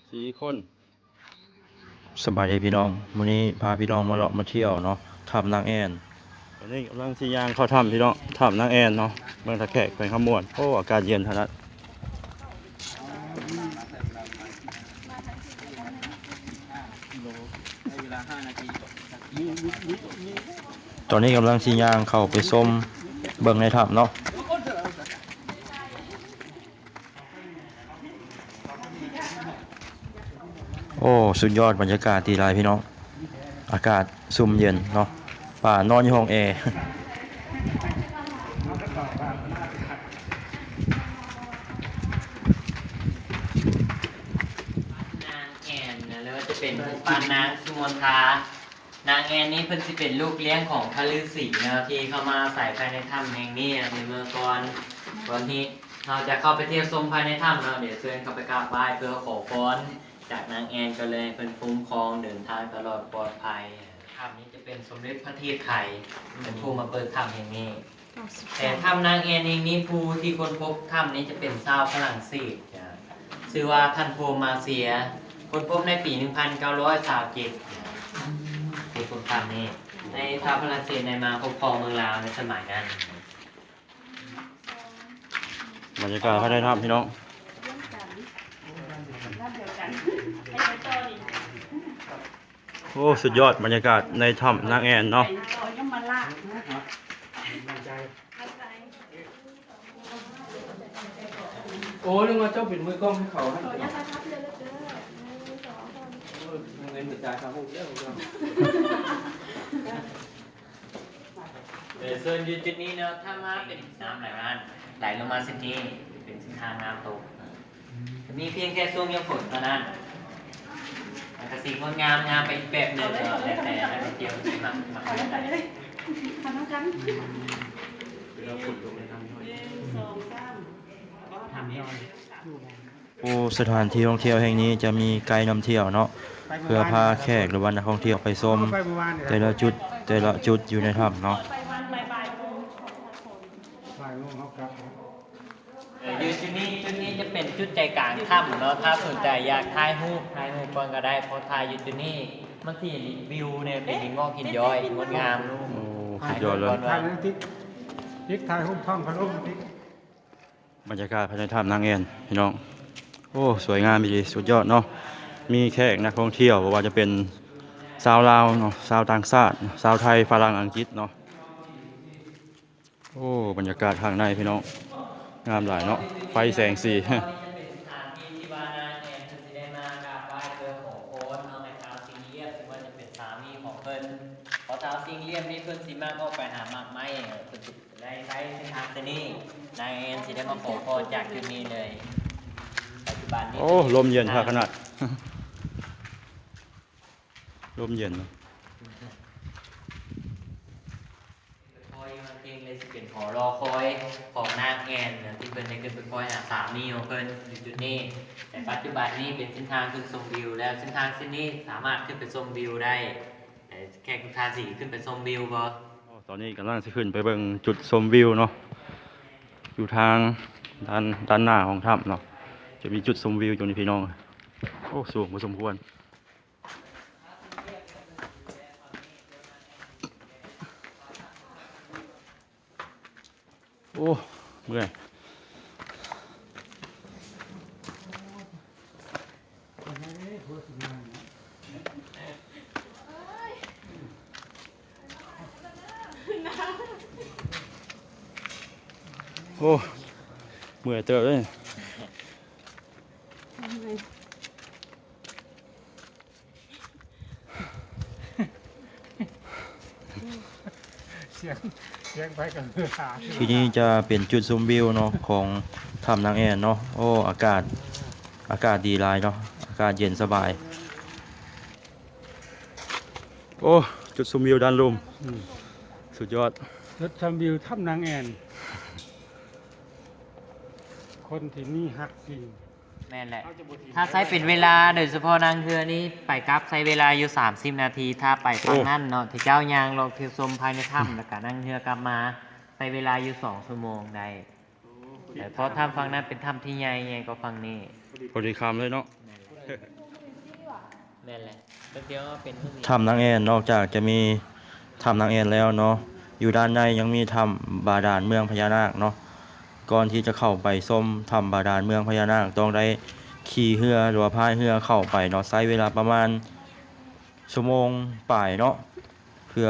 ສີ່ຄົນ. ສະບາຍດີພີ່ນ້ອງ, ມື້ນີ້ພາພີ່ນ້ອງມາເລາະມາທ່ຽວເນາະ ຖ້ຳນາງແອ່ນ. ຕອນນີ້ກຳລັງຊິຍ່າງເຂົ້າຖ້ຳພີ່ນ້ອງ, ຖ້ຳນາງແອ່ນເນາະ, ເມືອງທ່າແຂກ ແຂວງຄຳມ່ວນ. ໂອ້ ອາກາດເຢັນຂະໜາດ. ຕອນນີ້ກຳລັງຊິຍ່າງເຂົ້າໄປຊົມເບິ່ງໃນຖ້ຳເນາະ. ໂອ້ ສຸດຍອດບັນຍາກາດດີຫຼາຍພີ່ນ້ອງ, ອາກາດຊຸ່ມເຢັນເນາະ, ປານອນຢູ່ຫ້ອງແອ. ນາງແອ່ນນະ ຫຼືວ່າຈະເປັນຮູບປັ້ນນາງສຸມົນທາ. ນາງແອ່ນນີ້ເພິ່ນຊິເປັນລູກລ້ຽງຂອງພະລືສີເນາະ ທີ່ເຂົ້າມາອາໄສພາຍໃນຖ້ຳແຫ່ງນີ້ໃນເມື່ອກ່ອນ. ກ່ອນທີ່ເຮົາຈະເຂົ້າໄປທ່ຽວຊົມພາຍໃນຖ້ຳເນາະ, ດຽວເຊີນເຂົ້າໄປກາບໄຫວ້ເພື່ອຂໍພອນຈາກນາງແອ່ນກັນເລີຍ, ເພິ່ນຄຸ້ມຄອງເດີນທາງຕະຫຼອດປອດໄພ. ຖ້ຳນີ້ຈະເປັນສົມເດັດພະເທບໄທ ເປັນຜູ້ມາເປີດຖ້ຳແຫ່ງນີ້. ແຕ່ຖ້ຳນາງແອ່ນແຫ່ງນີ້ ຜູ້ທີ່ຄົ້ນພົບຖ້ຳນີ້ຈະເປັນຊາວຝຣັ່ງເສດ ຊື່ວ່າທ່ານໂທມາເຊຍ, ຄົ້ນພົບໃນປີໜຶ່ງພັນເກົ້າຮ້ອຍຊາວເຈັດ ທີ່ພົບຖ້ຳນີ້ ໃນຊາວຝຣັ່ງເສດໄດ້ມາປົກຄອງເມືອງລາວໃນສະໄໝນັ້ນ. ບັນຍາກາດພາຍໃນຖ້ຳພີ່ນ້ອງ. ໂອ້ ສຸດຍອດບັນຍາກາດໃນຖ້ຳນາງແອ່ນເນາະ. ໂອ້ ນຶກວ່າເຈົ້າເປັນມືກ້ອງໃຫ້ເຂົາຫັ້ນ. ເງິນກະຈາຍຄ່າຮູບແລ້ວ. ເອີ ເຊິ່ງຢູ່ຈຸດນີ້ເນາະ ຖ້າມາເປັນນ້ຳໄຫຼມາ ໄຫຼລົງມາເຊັ່ນນີ້ ເປັນເສັ້ນທາງນ້ຳຕົກ. ຈະມີພຽງແຕ່ຊ່ວງຍາມຝົນເທົ່ານັ້ນ ແລ້ວກະຊິງົດງາມ ງາມໄປອີກແບບໜຶ່ງເນາະ ແລ້ວແຕ່ນັກທ່ອງທ່ຽວຊິມັກ ມັກແບບໃດ. ໂອ້ ສະຖານທີ່ທ່ອງທ່ຽວແຫ່ງນີ້ຈະມີໄກນຳທ່ຽວເນາະ ເພື່ອພາແຂກ ຫຼືວ່ານັກທ່ອງທ່ຽວໄປຊົມແຕ່ລະຈຸດ ແຕ່ລະຈຸດຢູ່ໃນຖ້ຳເນາະ. ເອີ ຢູ່ຈຸດນີ້ ຈຸດນີ້ຈະເປັນຈຸດໃຈກາງຖ້ຳເນາະ. ຖ້າສົນໃຈຢາກຖ່າຍຮູບ ຖ່າຍຮູບກ່ອນກະໄດ້ ເພາະຖ່າຍຢູ່ຈຸດນີ້ມັນຊິເຫັນວິວເນຍ ເປັນຫີນງອກຫີນຍ້ອຍ ງົດງາມ. ໂອ້ ສຸດຍອດເລີຍ. ຖ່າຍຮູບພ້ອມພັດລົມ. ບັນຍາກາດພາຍໃນຖ້ຳນາງແອ່ນພີ່ນ້ອງ. ໂອ້ ສວຍງາມອີ່ຫຼີ ສຸດຍອດເນາະ. ມີແຂກນັກທ່ອງທ່ຽວ ບໍ່ວ່າຈະເປັນຊາວລາວເນາະ ຊາວຕ່າງຊາດ ຊາວໄທ ຝຣັ່ງ ອັງກິດເນາະ. ໂອ້ ບັນຍາກາດຂ້າງໃນພີ່ນ້ອງ ງາມຫຼາຍເນາະ ໄຟແສງສີ. ເປັນສະຖານທີ່ທີ່ວ່ານາງແອນເພິ່ນຊິໄດ້ມາກາບໄຫວ້ເພື່ອຂໍພອນເນາະ ໃຫ້ທ້າວຊິງລຽບ ເຊິ່ງວ່າຈະເປັນສາມີຂອງເພິ່ນ. ເພາະທ້າວຊິງລຽບນີ້ເພິ່ນຊິມັກອອກໄປຫາໝາກໄມ້ ເພິ່ນຊິໄດ້ໃຊ້ເສັ້ນທາງເສັ້ນນີ້ ນາງແອນຊິໄດ້ມາຂໍພອນຈາກຈຸດນີ້ເລີຍ. ປັດຈຸບັນນີ້ ໂອ້ ລົມເຢັນຄັກຂະໜາດ ລົມເຢັນ. ຄອຍຢູ່ຫັ້ນເອງເລີຍ ຊິເປັນຫໍລໍຄອຍຂອງນາງແອນນະ ທີ່ເພິ່ນໄດ້ຂຶ້ນໄປຄອຍຫາສາມີຂອງເພິ່ນຢູ່ຈຸດນີ້. ແຕ່ປັດຈຸບັນນີ້ເປັນເສັ້ນທາງຂຶ້ນຊົມວິວແລ້ວ. ເສັ້ນທາງເສັ້ນນີ້ສາມາດຂຶ້ນໄປຊົມວິວໄດ້. ແຂກທຸກທ່ານຊິຂຶ້ນໄປຊົມວິວບໍ່? ຕອນນີ້ກຳລັງຊິຂຶ້ນໄປເບິ່ງຈຸດຊົມວິວເນາະ ຢູ່ທາງດ້ານ ດ້ານໜ້າຂອງຖ້ຳເນາະ ຈະມີຈຸດຊົມວິວຢູ່ນີ້ພີ່ນ້ອງ. ໂອ້ ສູງພໍສົມຄວນ. ໂອ້ ເມື່ອຍ. ໂອ້ ເມື່ອຍເຕີບເດ້. ເສ ສຽງໄຟກໍຄືຫາ ທີ່ນີ້ຈະເປັນຈຸດຊົມວິວເນາະ ຂອງຖ້ຳນາງແອນເນາະ. ໂອ້ ອາກາດ ອາກາດດີຫຼາຍເນາະ ອາກາດເຢັນສະບາຍ. ໂອ້ ຈຸດຊົມວິວດ້ານລຸ່ມ ອືມ ສຸດຍອດ ຈຸດຊົມວິວຖ້ຳນາງແອນ ຄົນທີ່ມີຮັກຈິງ. ແມ່ນແຫຼະ ຖ້າໃຊ້ເປັນເວລາ ໂດຍສະເພາະນັ່ງເຮືອນີ້ໄປກັບໃຊ້ເວລາຢູ່ສາມສິບນາທີ. ຖ້າໄປຝັ່ງນັ້ນເນາະ ໂອ້ ທີ່ເຈົ້າຍ່າງເລາະທ່ຽວຊົມພາຍໃນຖ້ຳ ແລ້ວກະນັ່ງເຮືອກັບມາ ໃຊ້ເວລາຢູ່ສອງຊົ່ວໂມງໄດ້. ເພາະຖ້ຳຝັ່ງນັ້ນເປັນຖ້ຳທີ່ໃຫຍ່ ໃຫຍ່ກວ່າຝັ່ງນີ້ ພໍດີຄຳເລີຍເນາະ. ແມ່ນແຫຼະ ແມ່ນແຫຼະ ກໍຖືວ່າເປັນ ຖ້ຳນາງແອນ ນອກຈາກຈະມີຖ້ຳນາງແອນແລ້ວເນາະ ຢູ່ດ້ານໃນຍັງມີຖ້ຳບາດານເມືອງພະຍານາກເນາະ. ກ່ອນທີ່ຈະເຂົ້າໄປຊົມຖ້ຳບາດານເມືອງພະຍານາກ ຕ້ອງໄດ້ຂີ່ເຮືອ ຫຼືວ່າພາຍເຮືອເຂົ້າໄປເນາະ ໃຊ້ເວລາປະມານຊົ່ວໂມງປາຍເນາະ ເພື່ອ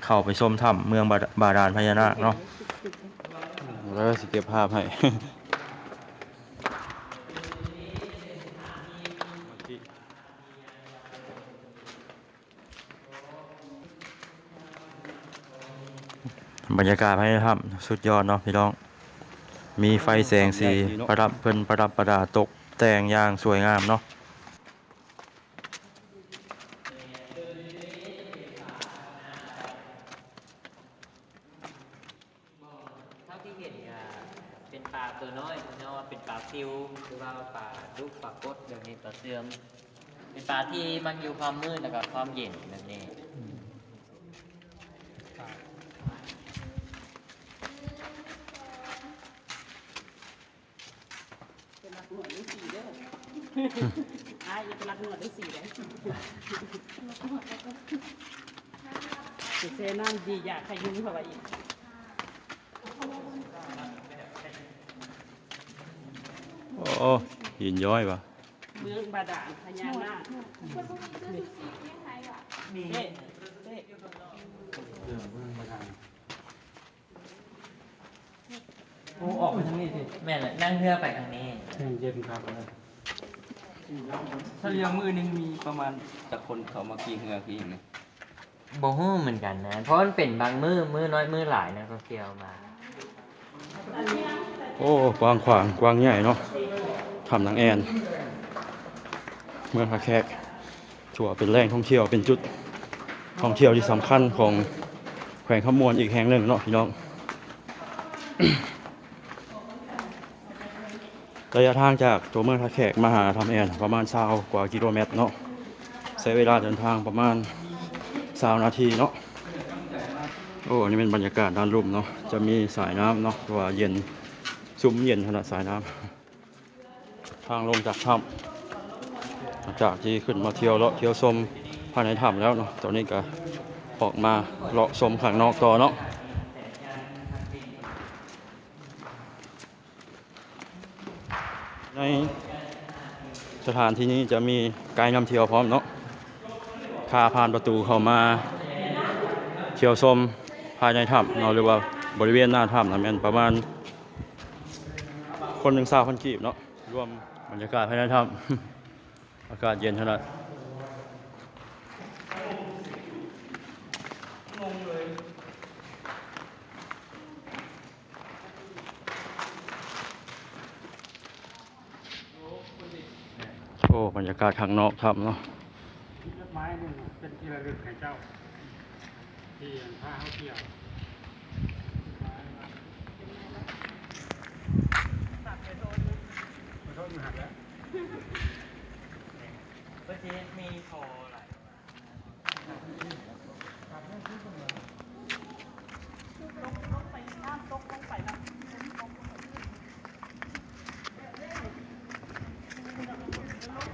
ເຂົ້າໄປຊົມຖ້ຳເມືອງບາ ບາດານພະຍານາກເນາະ. ແລ້ວຊິເກັບພາບໃຫ້. ບັນຍາກາດພາຍໃນຖ້ຳສຸດຍອດເນາະພີ່ນ້ອງ ມີໄຟແສງສີປະດັບ ເພິ່ນປະດັບປະດາຕົກແຕ່ງຢ່າງສວຍງາມເນາະ. ເທົ່າທີ່ເຫັນກະເປັນປາຕົວນ້ອຍ ເອີ້ນວ່າເປັນປາຊິວ ຫຼືວ່າປາດຸ ປາກົດແບບນີ້ ປາເຊື່ອມ ເປັນປາທີ່ມັກຢູ່ຄວາມມືດ ແລ້ວກະຄວາມເຢັນແບບນີ້. ເປັນລັກງວດຫຼືສີເດີ ອ້າຍ ເປັນລັກງວດຫຼືສີເດີ ຊິແຊ່ນ້ຳດີຢາຂະຍຸງເຂົາວ່າອີກ. ໂອ້ ຫີນຍ້ອຍຫວາ ເມືອງບາດານພະຍານາກ ເດ້ ເດ້. ໂອ້ ອອກໄປທາງນີ້ຕິ ແມ່ນແຫຼະ ນັ່ງເຮືອໄປທາງນີ້ ແຮງເຢັນຄັກເລີຍ. ສະເລ່ຍມື້ໜຶ່ງມີປະມານຈັກຄົນເຂົ້າມາຂີ່ເຮືອຂີ່ຫຍັງນີ້? ບໍ່ຮູ້ເໝືອນກັນນະ ເພາະມັນເປັນບາງມື້ ມື້ນ້ອຍມື້ຫຼາຍ ນັກທ່ອງທ່ຽວມາ. ໂອ້ ກວ້າງຂວາງກວ້າງໃຫຍ່ເນາະ ຖ້ຳນາງແອນ ເມືອງທ່າແຂກ ຖືວ່າເປັນແຫຼ່ງທ່ອງທ່ຽວ ເປັນຈຸດທ່ອງທ່ຽວທີ່ສຳຄັນຂອງແຂວງຄຳມ່ວນອີກແຫ່ງໜຶ່ງເນາະພີ່ນ້ອງ. ໄລຍະທາງຈາກຕົວເມືອງທ່າແຂກມາຫາຖ້ຳແອນປະມານຊາວກວ່າກິໂລແມັດເນາະ ໃຊ້ເວລາເດີນທາງປະມານຊາວນາທີເນາະ. ໂອ້ ອັນນີ້ແມ່ນບັນຍາກາດດ້ານລຸ່ມເນາະ ຈະມີສາຍນ້ຳເນາະ ເພາະວ່າເຢັນ ຊຸ່ມເຢັນຂະໜາດສາຍນ້ຳ. ທາງລົງຈາກຖ້ຳ ຫຼັງຈາກທີ່ຂຶ້ນມາທ່ຽວເລາະທ່ຽວຊົມພາຍໃນຖ້ຳແລ້ວເນາະ ຕອນນີ້ກະອອກມາເລາະຊົມຂ້າງນອກຕໍ່ເນາະ. ໃນສະຖານທີ່ນີ້ຈະມີໄກນຳທ່ຽວພ້ອມເນາະ ຄ່າຜ່ານປະຕູເຂົ້າມາທ່ຽວຊົມພາຍໃນຖ້ຳເນາະ ຫຼືວ່າບໍລິເວນໜ້າຖ້ຳນະ ແມ່ນປະມານຄົນໜຶ່ງຊາວພັນກີບເນາະ. ລວມບັນຍາກາດພາຍໃນຖ້ຳ ອາກາດເຢັນຂະໜາດ. ໂອ້ ບັນຍາກາດຂ້າງນອກຖ້ຳເນາະ. ດອກໄມ້ນີ້ເປັນທີ່ລະລຶກໃຫ້ເຈົ້າ ທີ່ພາເຮົາທ່ຽວ.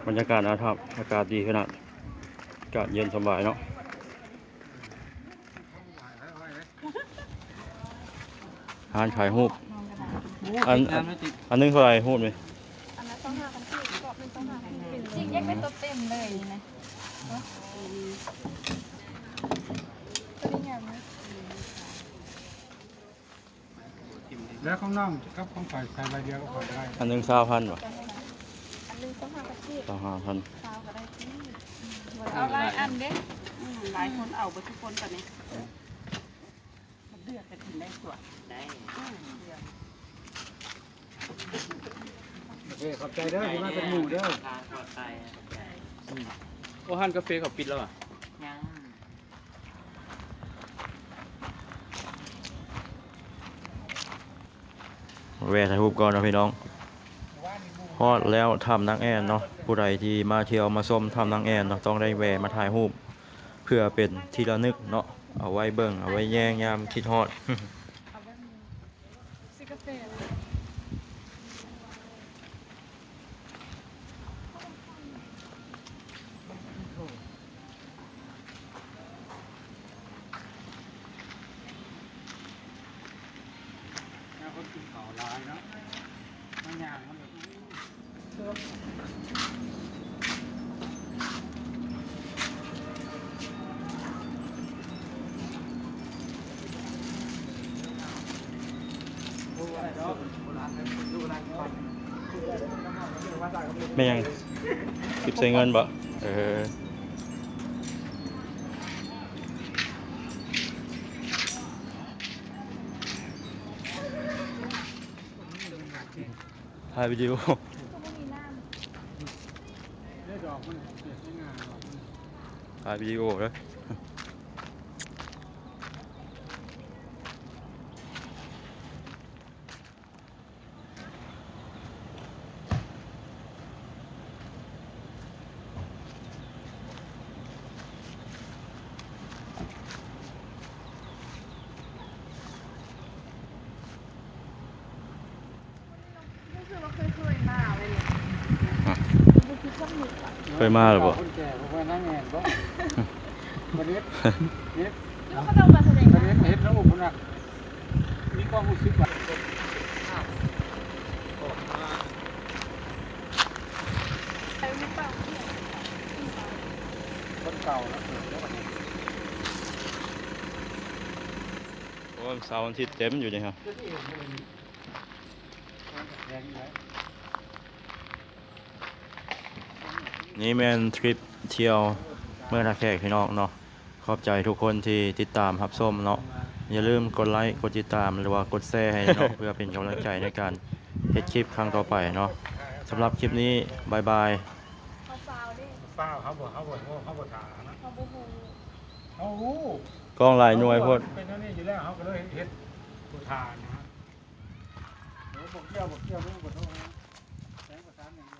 ບັນຍາກາດໜ້າຖ້ຳ ອາກາດດີຂະໜາດ ອາກາດເຢັນສະບາຍເນາະ. ຮ້ານຂາຍຮູບ ອັນ ອັນໜຶ່ງເທົ່າໃດຮູບນີ້? ອັນລະຊາວຫ້າພັນກີບ ກອບໜຶ່ງຊາວຫ້າພັນກີບ ຈິງຢາກໄດ້ໂຕເຕັມເລີຍນະ. ແລ້ວຂອງນ້ອງກັບຂອງຂ້ອຍໃສ່ໃບດຽວກັບຂ້ອຍກໍໄດ້. ອັນໜຶ່ງຊາວພັນບໍ່? ອັນໜຶ່ງຊາວຫ້າພັນກີບ ຊາວຫ້າພັນ ຊາວກໍໄດ້ຕິ. ເອົາຫຼາຍອັນເດ້ ອືມ ຫຼາຍຄົນເອົາເບິດທຸກຄົນບັດນີ້. ບັ ໂອເຄ ຂອບໃຈເດີ ທີ່ມາເປັນໝູ່ເດີ. ໂອ້ ຮ້ານກາເຟເຂົາປິດແລ້ວຫວາ? ຍັງ. ແວ່ຖ່າຍຮູບກ່ອນເນາະພີ່ນ້ອງ. ຮອດແລ້ວຖ້ຳນາງແອ່ນເນາະ, ຜູ້ໃດທີ່ມາທ່ຽວມາຊົມຖ້ຳນາງແອ່ນເນາະ ຕ້ອງໄດ້ແວ່ມາຖ່າຍຮູບ ເພື່ອເປັນທີ່ລະນຶກເນາະ, ເອົາໄວ້ເບິ່ງ ເອົາໄວ້ແຍງຍາມຄິດຮອດ. ແນວຄົນກິນເຂົ້າຫຼາຍເນາະ ມາຍ່າງມັນແບບ ແມ່ນຫຍັງ? ສິບໃສ່ເງິນບໍ່? ເອີ. ຖ່າຍວິດີໂອ ຖ່າຍວິດີໂອເດີ. ຮູ້ສຶກວ່າເຄີຍ ເຄີຍມາເລີຍ ບໍ່ຄິດຈຳໜຶກອະ. ເຄີຍມາແລ້ວບໍ່? ຄົນແກ່ບໍ່ວ່ານາງແອນບໍ່? ບໍ່ເຮັດ ເຮັດ ແລ້ວເຂົາເຈົ້າມາສະແດງ ເຮັດ ເຮັດແລ້ວພຸ້ນນະ ມີຄວາມຮູ້ສຶກວ່າ ຄົນເກົ່າແລ້ວເກີດແລ້ວບັດນີ້. ໂອ້ຍ ເສົາວັນທິດເຕັມຢູ່ນີ້ຮະ. ນີ້ແມ່ນທຣິບທ່ຽວເມືອງທ່າແຂກພີ່ນ້ອງເນາະ. ຂອບໃຈທຸກຄົນທີ່ຕິດຕາມຮັບຊົມເນາະ. ຢ່າລືມກົດໄລ ກົດຕິດຕາມ ຫຼືວ່າກົດແຊໃຫ້ເນາະ ເພື່ອເປັນກຳລັງໃຈໃນການເຮັດຄລິບຄັ້ງຕໍ່ໄປເນາະ. ສຳລັບຄລິບນີ້ ບາຍບາຍ. ເຮົາຟາວເດ້ ຟາວ ເຮົາບໍ່ ເຮົາບໍ່ ເຮົາບໍ່ຖ້ານະ ເຮົາບໍ່ຮູ້ ເຮົາຮູ້ ກ້ອງຫຼາຍໜ່ວຍໂພດ ເຮົາຮູ້ວ່າເປັນແນວນີ້ຢູ່ແລ້ວ ເຮົາກໍເລີຍເຮັດບໍ່ຖ້ານະ. ໂອ້ ບໍ່ກ່ຽວ ບໍ່ກ່ຽວ ບໍ່ຕ້ອງ ແຈ້ງປະສານຫຍັງ.